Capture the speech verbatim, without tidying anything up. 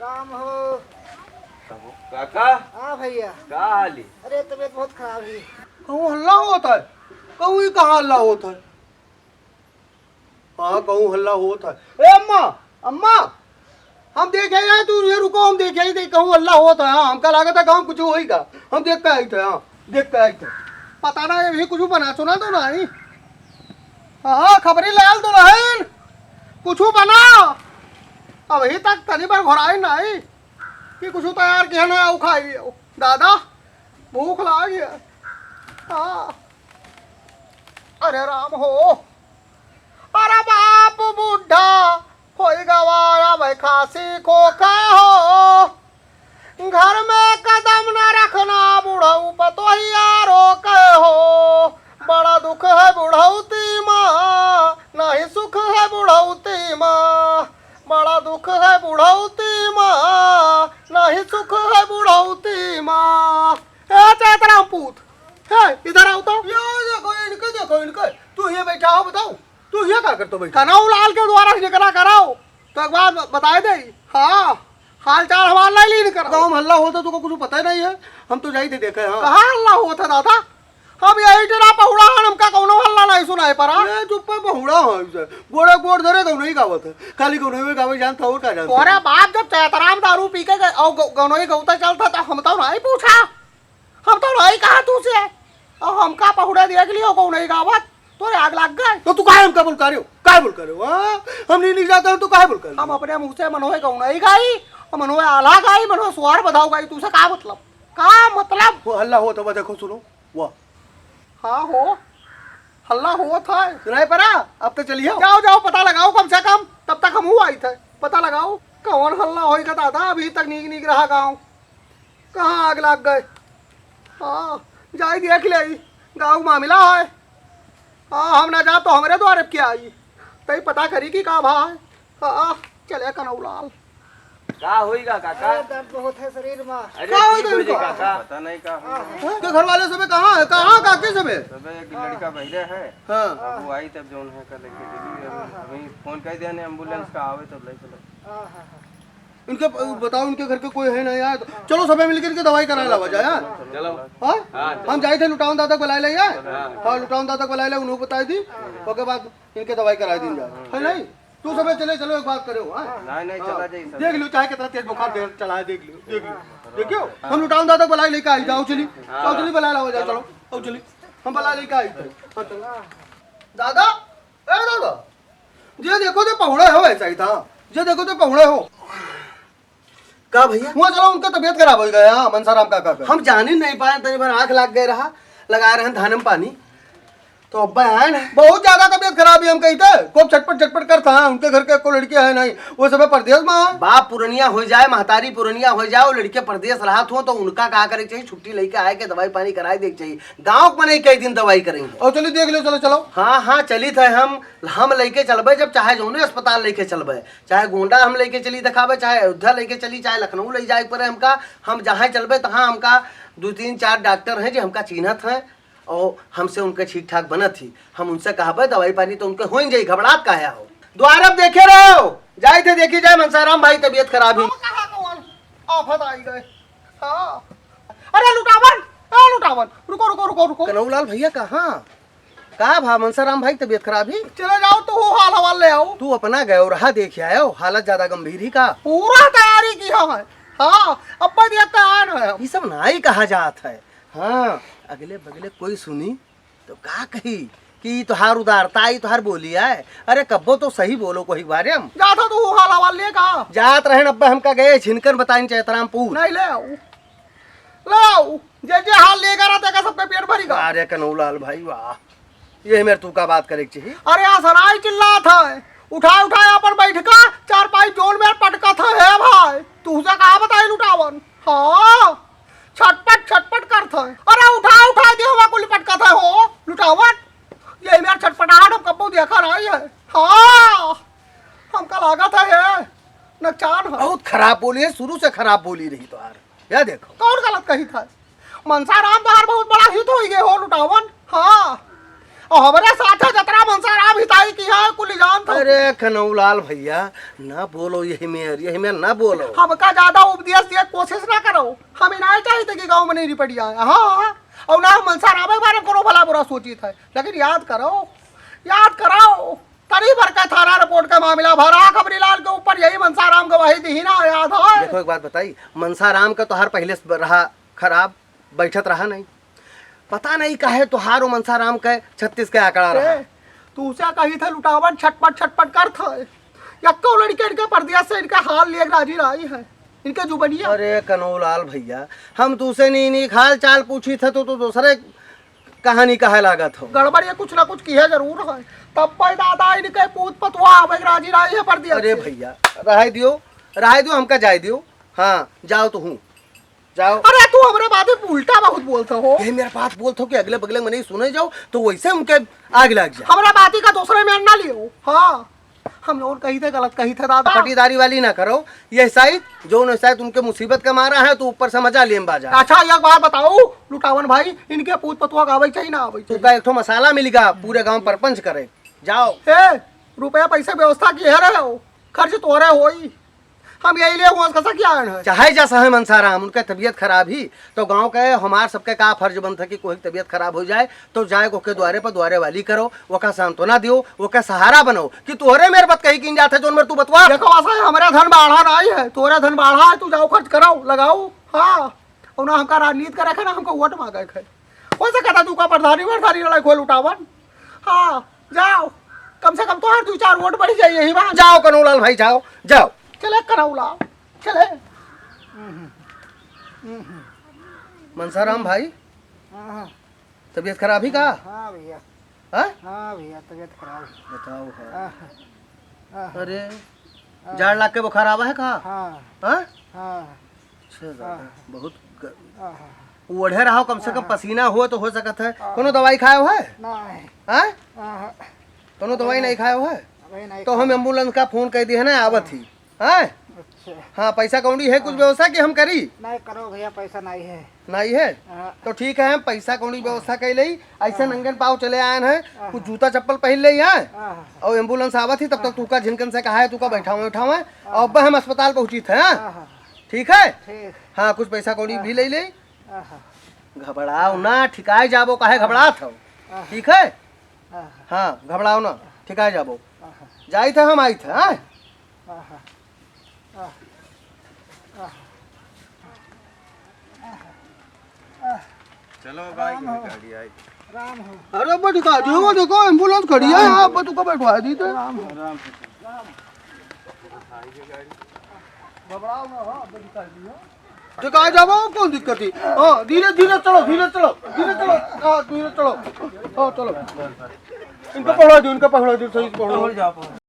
राम हो। काका। हाँ भैया। का हाल है? अरे, तबीयत बहुत खराब है। कहूँ हल्ला होत है? कहूँ ही कहाँ हल्ला होत है? हाँ, कहूँ हल्ला होत है। ए अम्मा, अम्मा, हम देखे हैं, तू ये रुको, हम देखे ही देख, कहूँ हल्ला होत है। हाँ, हमका लागत है, कहूँ कुछ होई का। हम देख के आई थे, हाँ, देख के आई थे। पता ना, अभी कुछ बना सुना तो नहीं। हाँ, खबरी लाल दुल्हन, कुछ बना। अभी तक तनी भर घोराई नहीं कि कुछ तैयार किया ना, आओ खाई लियो। दादा, भूख लाग गया। हाँ। अरे राम हो, अरे बाप बूढ़ा होई गवा, अब खासी खोखा हो। घर में कदम न रखना, बुढ़ऊ पतोहिया रोके हो। बड़ा दुख है बुढ़ौती मा, नहीं सुख है बुढ़ौती मा। बड़ा दुख है बुढ़ौती मा, नहीं सुख है बुढ़ौती मा। ए चैतराम पूत, हे, इधर आओ तो। यो, देखो इनके, देखो इनके। तू ये बैठा हो, बताओ, तू ये का करतो बैठा? कनऊ लाल के द्वारा से निकला कराओ, तो एक बार ब-, बताए दे। हाँ, हाल चाल हमार नहीं लीन कर। गाँव में हल्ला होता, तुमको कुछ पता ही नहीं है। हम तो जाई थे देखे, हाँ। कहाँ हल्ला होता दादा? हम यही डेरा पहुड़ा हन, हमका कौनो हल्ला नहीं सुनाई पड़ा। ए, चुप पे पहुड़ा है इसे। गोड़े गोड़ धरे कौनो ही गावत है। खाली कौनो ही गावे जानता और का जानता तोरे है? बाप जब चैतराम दारू पी के गए, और गौ-, गौनई गौता चलता तो हम तो नहीं पूछा। हम तो नहीं कहा तू से। और हमका पहुड़ा दिया के लिए कौनो ही गावत। तोरे आग लग गए। तो तू काहे हमका बोल कर रहे हो? काहे बोल कर रहे हो? हाँ? हम नहीं, नहीं जाते हैं तो काहे बोल कर रहे हो? हम अपने मुँह से मनोहे गौनई गाई, और मनोहे आला गाई, मनोहे सुहार बधाओ गाई। तू से का मतलब? का मतलब? वो हल्ला होत है, देखो सुनो। वाह। हाँ हो, हल्ला होत है। सुनाई पड़ा? अब तो चलियो। जाओ, जाओ, पता लगाओ कम से कम, तब तक हमहू आई थे। पता लगाओ, कौन हल्ला होई का दादा, अभी तक नीक नीक रहा गाँव। कहाँ आग लाग गए? हाँ, जाई देख ले, गाँव मामला है। हाँ, हम ना जा तो हमरे द्वारे क्या आई? तई पता करी कि का भा है। हाँ, चले कनऊ लाल। का होई गा काका? अरे, दर्द बहुत है शरीर में। अरे, का होई ठीक हो जाई इनका? काका। पता नहीं का होई। हाँ। के घर वाले सबे कहाँ है? कहाँ काके सबे? सबे एक लड़का बहिरे है। हाँ। अब वो आई तब जौन है का लेके चली। अभी फोन कर दिया ने एम्बुलेंस का आवे तब ले चलो। हाँ, हाँ, हाँ। इनके प-, बताओ, इनके घर के कोई है ना यार? चलो सबे मिलकर इनके दवाई करा लावा जाए, हाँ? चलो। हाँ? हाँ, चलो। हम जाए थे लुटावन दादा को बुलाए ले यार। हाँ। हाँ, लुटावन दादा को बुलाए ले, उन्होंने बताई दी। ओके, बाद इनके दवाई कराई दी जाए, है नहीं? तू सबे चले, चलो, एक बात करे हो, हाँ? नहीं, नहीं, हाँ। चला जाई सब। देख लो, चाहे कितना तेज बुखार दे, चढ़ाए, देख लो, देख लो। देखियो, हम लुटावन दादा को बुलाए लेके आई, जाओ चली। हाँ। जाओ चली, बुलाए लावा जाए, चलो। आओ चली। हम बुलाए लेके आई थे। हाँ, चलो। दादा, ए दादा, जे देखो ते पहुड़े हो ऐसा ही था। जे देखो ते पहुड़े हो। का भैया? हुआ चलो, उनका तबीयत खराब हो गया, हाँ, मनसाराम काका का। हम जाने नहीं पाए, तनी भर आँख लाग गए रहा, लगा रहे हैं धानम पानी, तो अब्बा आए ना। बहुत ज्यादा तबीयत खराब है, हम कही थे, खूब छटपट छटपट करता है, उनके घर के को लड़के है नहीं, वो सब परदेश में है। बाप पुरनिया हो जाए, महतारी पुरनिया हो जाए, वो लड़के परदेश रहत हो, तो उनका का करे के चाहिए, छुट्टी लेके आए के दवाई पानी कराए दे के चाहिए। गाँव में नहीं कई दिन दवाई करेंगे। और चलिए देख लो, चलो, चलो। हाँ, हाँ, चलित है हम, हम लेके चलबे, जब चाहे जौने अस्पताल लेके चलबे, चाहे गोंडा हम लेके चली दिखावे, चाहे अयोध्या लेके चली, चाहे लखनऊ ले जाए के पड़े हमका, हम जहाँ चलबे तहाँ हमका दो तीन चार डॉक्टर हैं जो हमका चिन्हत हैं और हमसे उनके ठीक ठाक बनत ही। हम उनसे कहबे दवाई पानी तो उनके हो ही जाई, घबरात काहे हो? द्वार अब देखे रहे हो, जाए थे देखी जाए मनसाराम भाई तबीयत खराब ही। हम कहाँ कौन आफत आई गए? हाँ। अरे लुटावन, ए लुटावन, रुको, रुको, रुको, रुको। कन्हऊलाल भैया कहाँ? का भा मनसाराम भाई, तबीयत खराब ही? चले जाओ, तू हाल हवाल ले आओ। तू अपना गयो रहा, देख आयो, हालत ज्यादा गंभीर ही का? पूरा तैयारी की हम है। हाँ, अब दिया तैयार है हम। ये सब नाई कहा जात है। हाँ, अगले बगले कोई सुनी तो का कही कि ई तोहार उदारता, ई तोहार बोली आए। अरे कब्बो तो सही बोलो कोई बारे हम। जाता तू हाल हवाल ले का? जात रहन अब्बा हमका गए छिनकन बताइन चैतरामपुर। नहीं ले आओ। लाओ, जे जे हाल लेकर रहते का सबके पेट भरी का। अरे कन्हऊलाल भाई वाह, यही मेरे तू का बात करे के चाहिए। अरे असराई चिल्लात है, उठाए उठाए अपन बैठका, चार पाई जोन में पटकत है, हे भाई, तू से कहा बताई लुटावन। हाँ, छटपट छटपट करत है। अरे उठाए उठाए दे हवा कुल पटकत है हो लुटावन, यही मेरे छटपटाहट हम कब्बो देखा नहीं है। हाँ, हमका लागत है ये नकचान है। बहुत खराब बोली है, शुरू से खराब बोली रही तो यार। या देखो। कौन गलत कही था? मनसाराम तोहार बहुत बड़ा हित होई गए हो लुटावन। हाँ, और हमरे साथे जतरा मनसा राम हिताई किहे, कुल जानत हो। अरे कनौलाल भइया, ना बोलो यही मेर, यही मेर ना बोलो। हमका ज्यादा उपदेश दिए कोशिश ना करो। हम इनाय चाहित है कि गाँव में नहीं रिपटिया है। हाँ, और ना हम मनसा राम के बारे में कोनो भला बुरा सोचित है। लेकिन याद करो, याद करो, तनी भर का थाना रिपोर्ट का मामला भरा, खबरीलाल के ऊपर यही मनसा राम गवाही दी ना, याद है? देखो, एक बात बताई, मनसा राम का तोहार पहिले से रहा खराब, बैठत रहा नहीं। पता नहीं काहे तोहार और मनसा राम के छत्तीस के आंकड़ा रहा। ए, तू उसे कही थे लुटावन, छटपट छटपट कर था। यक्को लड़के इनके परदेस से इनका हाल लिए राजी रही है, इनके जुबनिया। अरे कनौलाल भइया, हम तुसे नीक नीक हाल चाल पूछी थे तो तू दूसरे कहानी कहे लागत हो। गड़बड़ ये कुछ ना कुछ किहे जरूर है। तब पे दादा इनके पूत पतुआ आवे राजी रही है परदेस अरे से। भइया, रहे दियो, रहे दियो, हमका जाए दियो। हाँ, जाओ तो हूँ, जाओ। अरे तू हमरे बात में उल्टा बहुत बोलत हो। ये मेरा बात बोलत हो कि अगले बगले में नहीं सुने जाओ तो वैसे उनके आग लग जाए। हमरा बाती का दूसरे में ना लियो। हाँ, हम लोग कही थे, गलत कही थे दादा। पटीदारी वाली ना करो, ये शायद जो उन्हें शायद उनके मुसीबत का मारा है तो ऊपर से मजा लेम बाजा। अच्छा एक बात बताओ लुटावन भाई, इनके पूत पतुआ का आवे चाहिए ना आवे तू चाहिए? का एक ठो मसाला मिलेगा पूरे गांव परपंच करे। जाओ। ए, रुपया पैसा व्यवस्था की है रहे हो, खर्च तोरे होई। हम यही लिए हुआ कसा क्या है? चाहे जस है मनसाराम, उनका तबीयत खराब ही तो गांव के हमार सबके का फर्ज बनत है कि कोई तबीयत खराब हो जाए तो जाए ओके द्वारे पर द्वारे वाली करो, ओका सांत्वना दियो, ओका सहारा बनो कि तोहरे मेर बत कही किन जात है जोन मेर तू बतवा। देखो असा है, हमारा धन बाढ़ा नहीं है, तोहरा धन बाढ़ा है, तू जाओ खर्च कराओ, लगाओ। हाँ, और ना हमका राजनीति करे है, ना हमका वोट मांगे है। हो सकत है तू का प्रधानी वरधानी लड़ाई खोल उठावन। हाँ, जाओ, कम से कम तोहार दू चार वोट बढ़ जाई यही बात। जाओ कनौलाल भाई, जाओ, जाओ। चले कनौलाल, चले। मनसाराम भाई, हाँ, हाँ। तबीयत खराब ही का? हाँ भैया। हाँ? हाँ भैया, तबीयत खराब है। बताओ, हाँ। हाँ, हाँ। अरे, हाँ। जाड़ लाग के बुखार आवा है का? हाँ। हाँ? हाँ। अच्छा, दादा, हाँ। बहुत ग-, हाँ, हाँ। ओढ़े रहो, कम से कम हाँ, हाँ। पसीना हो तो हो सकत है। हाँ। कोनो दवाई खाए हो है? नहीं। हाँ? हाँ, हाँ। कोनो दवाई नहीं। नहीं खाए हो है? अबे नहीं तो हम खाए। एम्बुलेंस का फोन कर दिए ना, आवत ही। हाँ। हैं? अच्छा। हाँ, पैसा कौड़ी है कुछ हाँ। व्यवस्था कि हम करी? नहीं करो भैया, पैसा नहीं है। नहीं है? हाँ। तो ठीक है, हम पैसा कौड़ी व्यवस्था कर लई। ऐसे हाँ। नंगन पाव चले आए हैं, हाँ। कुछ जूता चप्पल पहन ले, हाँ? हाँ। और एम्बुलेंस आवत ही, तब तक हाँ। तू का झिनकन से कहा है, तू का हाँ। बैठावे उठावे, हाँ। और अब हम अस्पताल पहुँची थे, हाँ? हाँ, हाँ। ठीक है? ठीक। हाँ, कुछ पैसा कौड़ी हाँ। भी ले ले। हाँ, हाँ। घबराओ ना, ठिकाए जाबो, काहे हाँ। घबरात हो? हाँ। ठीक है? हाँ। हाँ, घबराओ ना, ठिकाए जाबो। हाँ। जाई थे हम, आई थे, हाँ? हाँ, हाँ। चलो भाई, राम हो। गाड़ी आई। राम हो। अरे बटुका जी, वो देखो एम्बुलेंस खड़ी है, आप बटुका बैठवा दी थे। राम हो। घबराओ ना, हाँ, बटुका जी, हाँ। टिकाए जाबो, कौन दिक्कत है? हाँ, धीरे, धीरे चलो, धीरे चलो, धीरे चलो, हाँ, धीरे चलो। हाँ, चलो। इनका पकड़ा दो, इनका पकड़ा दो, सही से पकड़ा दो।